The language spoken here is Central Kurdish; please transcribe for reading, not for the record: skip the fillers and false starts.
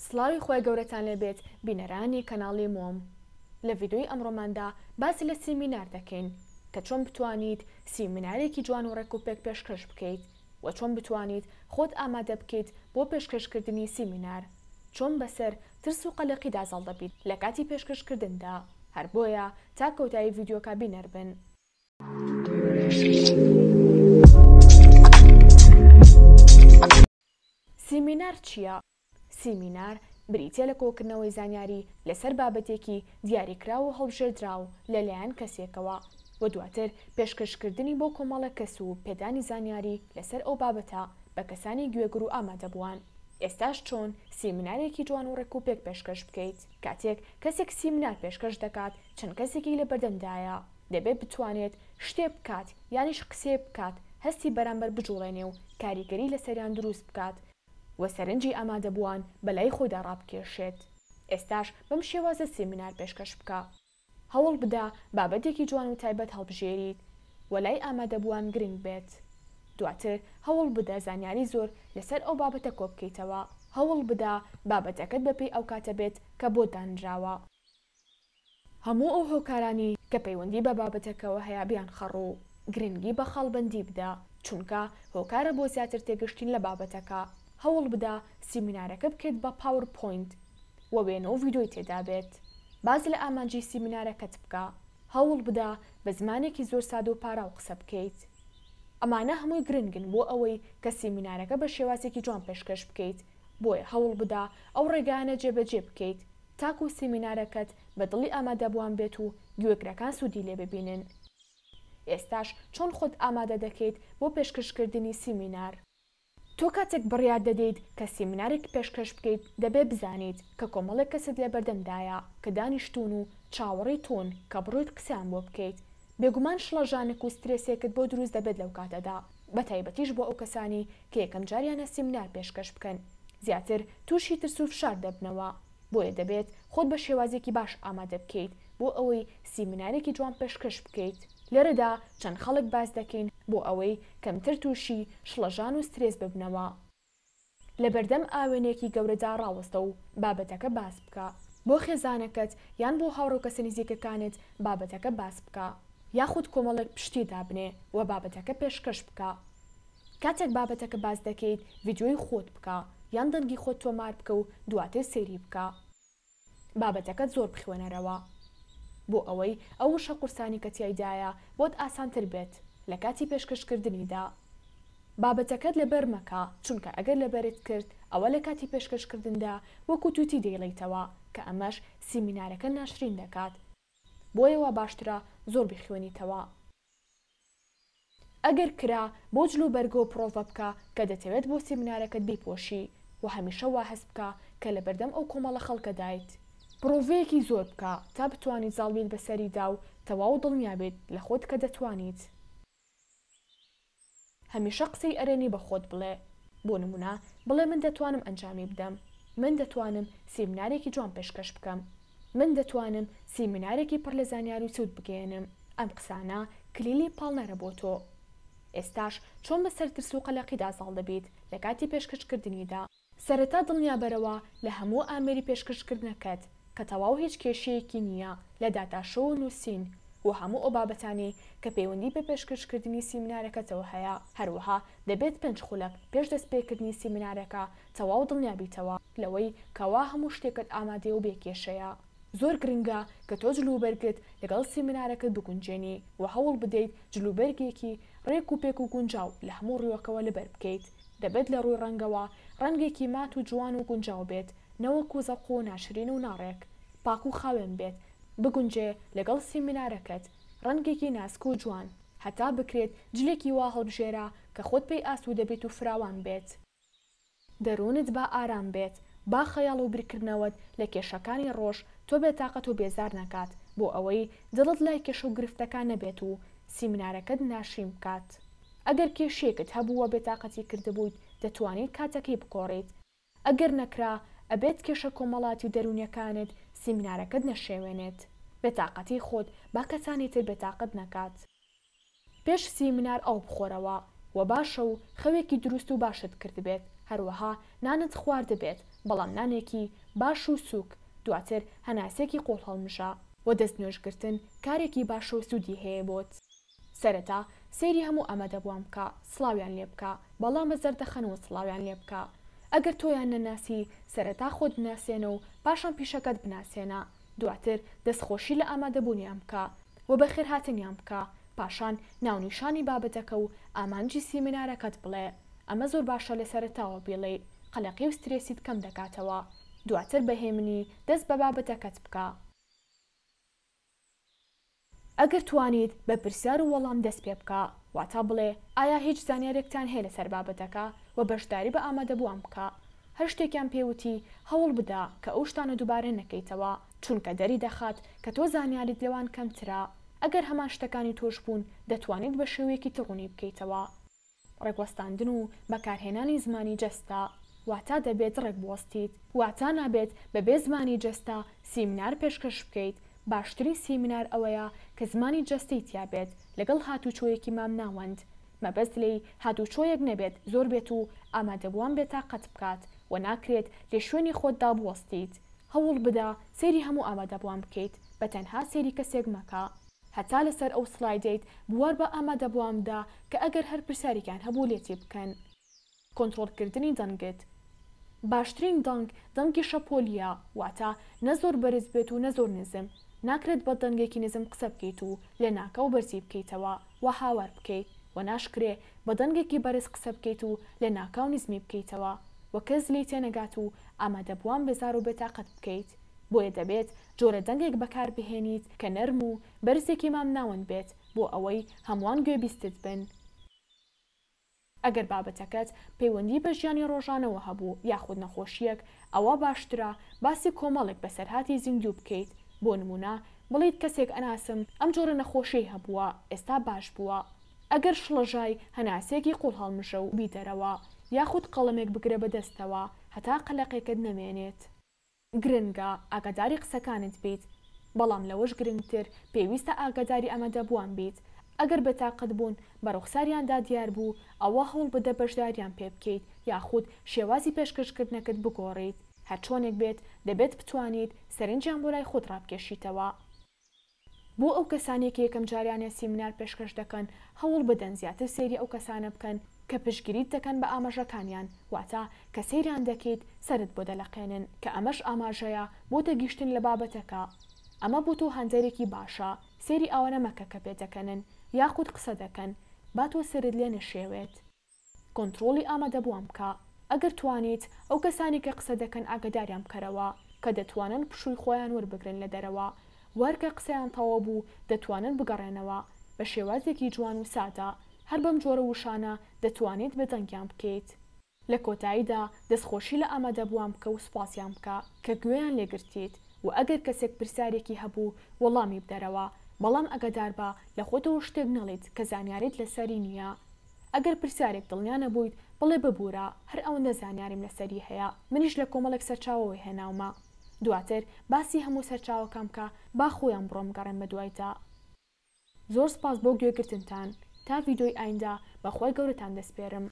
سڵاوی خوای گەورەتان لێبێت بینەرانی کەناڵی مۆم لە ڤیدیۆی ئەمڕۆماندا باس لە سیمینار دەکەین کە چۆن بتوانیت سیمینارێکی جوان و ڕێک و پێک پێشکەش بکەیت وە چۆن بتوانیت خۆت ئامادە بکەیت بۆ پێشکەشکردنی سیمینار چۆن بەسەر ترس و قەلەقیدا زاڵ دەبیت لە کاتی پێشکەشکردندا هەر بۆیە تا کۆتایی ڤیدیۆکە بینەر بن. سیمینار چییە؟ سیمینار بریتییە لە کۆکردنەوەی زانیاری لەسەر بابەتێکی دیاریکراو و هەڵبژێردراو لەلایەن کەسێکەوە و دواتر پێشکەشکردنی بۆ کۆمەڵێک کەس و پێدانی زانیاری لەسەر ئەو بابەتە بە کەسانی گوێگر و ئامادەبووان. ئێستاش چۆن سیمینارێکی جوان و ڕێکوپێک پێشکەش بکەیت؟ کاتێک کەسێک سیمینار پێشکەش دەکات چەند کەسێکی لەبەردەمدایە، دەبێت بتوانێت شتێ بکات یانیش قسەیەک بکات هەستی بەرامبەر بجوڵێنێ و کاریگەری لەسەریان دروست بکات و سەرنجی ئامادەبووان بەلای خۆیدا ڕابکێشێت. ئێستاش بەم شێوازە سیمینار پێشکەش بکە. هەوڵ بدە بابەتێکی جوان و تایبەت هەڵبژێریت و لای ئامادەبووان گرنگ بێت. دواتر هەوڵ بدە زانیاری زۆر لەسەر ئەو بابەتە کۆبکەیتەوە. هەوڵ بدە بابەتەکەت بەپێی ئەو کاتە بێت کە بۆت دانراوە. هەموو ئەو هۆکارانەی کە پەیوەندی بە بابەتەکەوە هەیە بیانخەڕوو. گرنگی بە خاڵبەندی بدە، چونکە هۆکارە بۆ زیاتر تێگەشتین لە بابەتەکە. هەوڵبدە سیمینارەکە بکەیت بە پاوەر پۆینت و وێنە و ڤیدیۆی تێدابێت. باس لە ئامانجی سیمینارەکەت بکە. هەوڵبدە بە زمانێکی زۆر سادە و پاراو قسە بکەیت. ئەمانە هەمووی گرنگن بۆ ئەوەی کە سیمینارەکە بە شێوازێکی جوان پێشکەش بکەیت، بۆیە هەوڵبدە ئەو ڕێگایانە جێبەجێ بکەیت تاکو سیمینارەکەت بە دڵی ئامادەبووان بێت و گوێگرەکان سوودی لێ ببینن. ئێستاش چۆن خۆت ئامادە دەکەیت بۆ پێشکەشکردنی سیمینار؟ تۆ کاتێک بڕیار دەدەیت کە سیمینارێک پێشکەش بکەیت دەبێ بزانیت کە کۆمەڵێک کەست لەبەردەمدایە کە دانیشتوون و چاوەڕێی تۆن کە بڕۆیت قسەیان بۆ بکەیت بێگومان شڵەژانێک و سترێسێکت بۆ دروست دەبێت لەو کاتەدا بەتایبەتیش بۆ ئەو کەسانەی کە یەکەم جاریانە سیمینار پێشکەش بکەن زیاتر تووشی ترس و فشار دەبنەوە بۆیە دەبێت خۆت بە شێوازێکی باش ئامادە بکەیت بۆ ئەوەی سیمینارێکی جوان پێشکەش بکەیت لێرەدا چەند خەڵک باس دەکەین بۆ ئەوەی کەمتر تووشی شڵەژان و سترێس ببنەوە. لەبەردەم ئاوێنەیەکی گەورەدا ڕاوەستە و بابەتەکە باس بکە. بۆ خێزانەکەت یان بۆ هاوڕێ و کەسە نزیکەکانت بابەتەکە باس بکە. یاخود کۆمەڵێک پشتی دابنێ و بابەتەکە پێشکەش بکە. کاتێک بابەتەکە باس دەکەیت ڤیدیۆی خۆت بکە یان دەنگی خۆت تۆمار بکە و دواتر سەیری بکە. بابەتەکەت زۆر بخوێنەرەوە بۆ ئەوەی ئەو وشە قورسانەی کە تیایدایە بۆت ئاسانتر بێت لە کاتی پێشکەشکردنیدا. بابەتەکەت لەبەر مەکە چونکە ئەگەر لەبەرت کرد ئەوە لە کاتی پێشکەشکردندا وەکو توتی دەیڵێیتەوە کە ئەمەش سیمینارەکە ناشرین دەکات بۆیە واباشترە زۆر بیخوێنیتەوە. ئەگەر کرا بۆ جل و بەرگەوە پڕۆڤە بکە کە دەتەوێت بۆ سیمینارەکەت بیپۆشی و هەمیشە وا هەست بکە کە لەبەردەم ئەو کۆمەڵە خەڵکەدایت. پڕۆڤەیەکی زۆر بکە تا بتوانیت زاڵ بیت بەسەریدا و تەواو دڵنیا بیت لە خۆت کە دەتوانیت. هەمیشە قسەی ئەرێنی بە خۆت بڵێ، بۆ نموونە بڵێ من دەتوانم ئەنجامی بدەم، من دەتوانم سیمینارێکی جوان پێشکەش بکەم، من دەتوانم سیمینارێکی پڕ لە زانیاری و سوود بگەیەنم، ئەم قسانە کلیلی پاڵنەرە بۆ تۆ. ئێستاش چۆن بەسەر ترس و قەلەقیدا زاڵ دەبیت لە کاتی پێشکەشکردنیدا؟ سەرەتا دڵنیابەرەوە لە هەموو ئامێری پێشکەشکردنەکەت کە تەواو هیچ کێشەیەکی نییە لە داتاشۆ و نووسین و هەموو ئەو بابەتانەی کە پەیوەندی بە پێشکەشکردنی سیمینارەکەتەوە هەیە، هەروەها دەبێت پێنج خولەک پێش دەستپێکردنی سیمینارەکە تەواو دڵنیابیتەوە لەوەی کەوا هەموو شتێکت ئامادەیە و بێ کێشەیە. زۆر گرنگە کە تۆ جلوبەرگت لەگەڵ سیمینارەکەت بگونجێنی و هەوڵ بدەیت جلوبەرگێکی ڕێک و پێک و گونجاو لە هەموو ڕووەکەوە لەبەر بکەیت، دەبێت لە ڕووی ڕەنگەوە ڕەنگێکی مات و جوان و گونجاو بێت نەوەکو زەق و ناشرین و ناڕێک، پاک و خاوێن بێت، بگونجێ لەگەڵ سیمینارەکەت، ڕەنگێکی ناسک و جوان، هەتا بکرێت جلێکی وا هەڵبژێرە کە خۆت پێی ئاسوودە بیت و فراوان بێت. دەروونت با ئارام بێت، با خەیاڵ و بیرکردنەوەت لە کێشەکانی ڕۆژ تۆ بێتاقەت و بێزار نەکات، بۆ ئەوەی دڵت لای کێشە و گرفتەکان نەبێت و سیمینارەکەت ناشرین بکات. ئەگەر کێشەیەکت هەبوو و بێتاقەتی کردبوویت دەتوانیت کاتەکەی بگۆڕیت. ئەگەر نەکرا ئەبێت کێشە کۆمەڵاتی و دەروونیەکانت سیمینارەکەت نەشێوێنێت. بێتاقەتی خۆت با کەسانی تر بێتاقەت نەکات. پێش سیمینار ئاو بخۆرەوە وە باشە و خەوێکی دروست و باشت کردبێت هەروەها نانت خواردبێت بەڵام نانێکی باش و سووک، دواتر هەناسێکی قوڵ هەڵمژە. وە دەست نوێژ گرتن کارێکی باشە و سوودی هەیە بۆت. سەرەتا سەیری هەموو ئامادەبووان بکە سڵاویان لێ بکە بەڵام بە زەردەخەنەوە سڵاویان لێ بکە ئەگەر تۆیان نەناسی سەرەتا خۆت بناسێنە و پاشان پیشەکەت بناسێنە دواتر دەستخۆشی لە ئامادەبوونیان بکە و بەخێرهاتنیان بکە پاشان ناونیشانی بابەتەکە و ئامانجی سیمینارەکەت بڵێ ئەمە زۆر باشە لە سەرەتاوە بیڵێی قەلەقی و سترێسیت کەم دەکاتەوە دواتر بە هێمنی دەست بە بابەتەکەت بکە. ئەگەر توانیت بە پرسیار و وەڵام دەست پێ بکە، واتا بڵێ ئایا هیچ زانیارێکتان هەیە لەسەر بابەتەکە و بەشداری بە ئامادەبووان بکە. هەر شتێکیان پێ وتی هەوڵ بدە کە ئەو شتانە دووبارە نەکەیتەوە، چونکە دەری دەخات کە تۆ زانیاریت لەوان کەمترە. ئەگەر هەمان شتەکانی تۆش بوون دەتوانیت بە شێوەیەکی تر ڕوونی بکەیتەوە. ڕێکوەستاندن و بەکارهێنانی زمانی جەستە، واتا دەبێت ڕێک بوەستیت، واتا نابێت بەبێ زمانی جەستە سیمینار پێشکەش بکەیت، باشترین سیمینار ئەوەیە کە زمانی جەستەی تیابێت لەگەڵ هاتوچۆیەکی مامناوەند، مەبەست لێی هاتوچۆیەک نەبێت زۆر بێت و ئامادەبووان بێتاقەت بکات و ناکرێت لە شوێنی خۆتدا بوەستیت، هەوڵ بدە سەیری هەموو ئامادەبووان بکەیت بەتەنها سەیری کەسێک مەکە. هەتا لەسەر ئەو سلایدەیت بوار بە ئامادەبوان بدە کە ئەگەر هەر پرسیارێکیان هەبوو لێتی بکەن. کۆنترۆڵکردنی دەنگت. باشترین دەنگ دەنگی شەپۆلییە، واتە نە زۆر بەرز بێت و نە زۆر نزم، ناکرێت بە دەنگێکی نزم قسە بکەیت و لەناکاو بەرزی بکەیتەوە و هاوار بکەیت و ناشکرێ بە دەنگێکی بەرز قسە بکەیت و لەناکاو نزمی بکەیتەوە و کەس لێی تێنەگات و ئامادەبوان بێزار و بێتاقەت بکەیت. بۆیە دەبێت جۆرە دەنگێک بەکاربهێنیت کە نەرم و بەرزێکی مامناوەند بێت بۆ ئەوەی هەمووان گوێبیستت بن. ئەگەر بابەتەکەت پەیوەندی بە ژیانی ڕۆژانەوە هەبوو یاخود نەخۆشییەک، ئەوا باشترە باسی کۆمەڵێک بەسەرهاتی زیندوو بکەیت، بۆ نموونە بڵێیت کەسێک ئەناسم ئەم جۆرە نەخۆشیەی هەبووە ئێستا باش بووە. ئەگەر شڵەژای هەناسەیەکی قوڵ هەڵمژە و بیدەرەوە، یاخود قەڵەمێک بگرە بەدەستەوە هەتا قەلەقێکت نەمێنێت. گرنگە ئاگاداری قسەکانت بیت، بەڵام لەوەش گرنگتر پێویستە ئاگاداری ئامادەبووان بیت، ئەگەر بێتاقەت بوون بە ڕوخساریاندا دیار بوو ئەوا هەوڵبدە بەشداریان پێ بکەیت یاخود شێوازی پێشکەشکردنەکەت بگۆڕیت، هەرچۆنێک بێت دەبێت بتوانیت سەرنجیان بۆ لای خۆت ڕابکێشیتەوە. بۆ ئەو کەسانەی کە یەکەم جاریانە سیمینار پێشکەش دەکەن، هەوڵ بدەن زیاتر سەیری ئەو کەسانە بکەن کە پشتگیریت دەکەن بە ئاماژەکانیان، واتە کە سەیریان دەکەیت سەرت بۆ دەلەقێنن، کە ئەمەش ئاماژەیە بۆ تێگەیشتن لە بابەتەکە. ئەمە بۆ تۆ هاندەرێکی باشە، سەیری ئەوانە مەکە کە پێدەکەنن یاخود قسە دەکەن، با تۆ سەرت لێ نەشێوێت. کۆنتڕۆڵی ئامادەبووان بکە، ئەگەر توانیت ئەو کەسانەی کە قسە دەکەن ئاگاداریان بکەرەوە کە دەتوانن پشووی خۆیان وەربگرن لە دەرەوە و هەر کە قسەیان تەواو بوو دەتوانن بگەڕێنەوە بە شێوازێکی جوان و سادە هەر بەم جۆرە وشانە دەتوانیت بێدەنگیان بکەیت. لە کۆتاییدا دەستخۆشی لە ئامادەبووان بکە و سوپاسیان بکە کە گوێیان لێگرتیت و ئەگەر کەسێک پرسیارێکی هەبوو وەڵامی بدەرەوە بەڵام ئەگەداربە لە خۆتەوە شتێک نەڵێیت کە زانیاریت لەسەری نییە ئەگەر پرسیارێک دڵنیا نەبوویت بڵێ ببورە هەر ئەوەندە زانیاریم لەسەری هەیە منیش لە کۆمەڵێک سەرچاوەوە هێناومە دواتر باسی هەموو سەرچاوەکان بکە با خۆیان بڕۆن بگەڕێن بەدوایتا. زۆر سپاس بۆ گوێگرتنتان تا ڤیدۆی ئایندە بە خوای گەورەتان دەسپێرم.